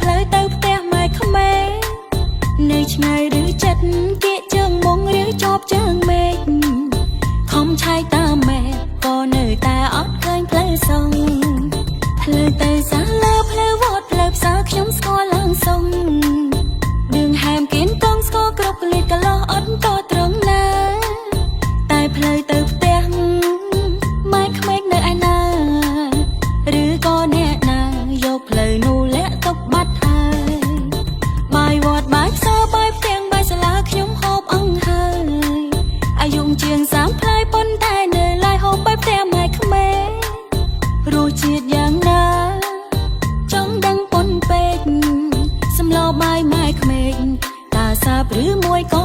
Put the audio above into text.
ផ្លូវទៅផ្ទះម៉ែក្មេកនៅឆ្ងាយឬចិត្តគៀកជើងមុងឬជាប់ជើងមេឃខំឆែកតាមមេក៏នៅតែអត់ឃើញផ្លូវសងផ្លូវទៅសាលាផ្លូវវត្តផ្លូវផ្សារខ្ញុំស្គាល់ឡើងសុងឌឿងហែមគៀនកងស្គាល់គ្រប់កលិតកលោះអត់ក៏ត្រង់ណា តែផ្លូវទៅផ្ទះម៉ែក្មេកនៅឯណា ឬក៏អ្នកណាយកផ្លូវនោះលាក់ទុកបាត់ហើយបាយវត្តបាយផ្សារបាយផ្ទាំងបាយសាលាខ្ញុំហូបអង្ហើយអាយុជាង30ផ្លែប៉ុន្តែនៅឡើយហូបបាយផ្ទះម៉ែក្មេករសជាតិយ៉ាងណាចង់ដឹងប៉ុនពេកសម្លបាយម៉ែក្មេកតាសាបឬមួយក៏